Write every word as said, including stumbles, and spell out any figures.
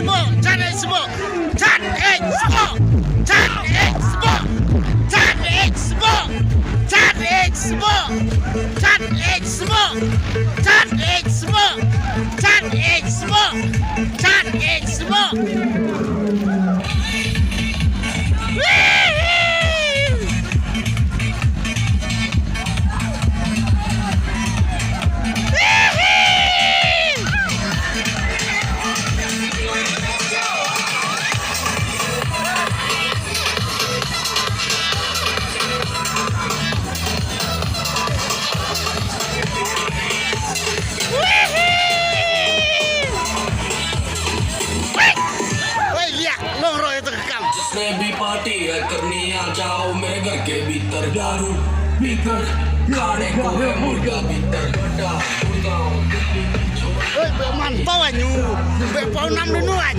Chat ej sbok. Chat ej sbok. Chat ej sbok. Chat ej sbok. Chat ej sbok. Chat ej sbok. Chat ej sbok. Chat ej sbok. Chat ej sbok. Oi, liak, long roi tu kam. जिसने भी पार्टी है करनी आ जाओ मेरे घर के भीतर दारू पीकर गाने को है मुर्गा भीतर बड़ा मुर्गा Oi, be man pawan ñu. Be pau nam dunu an.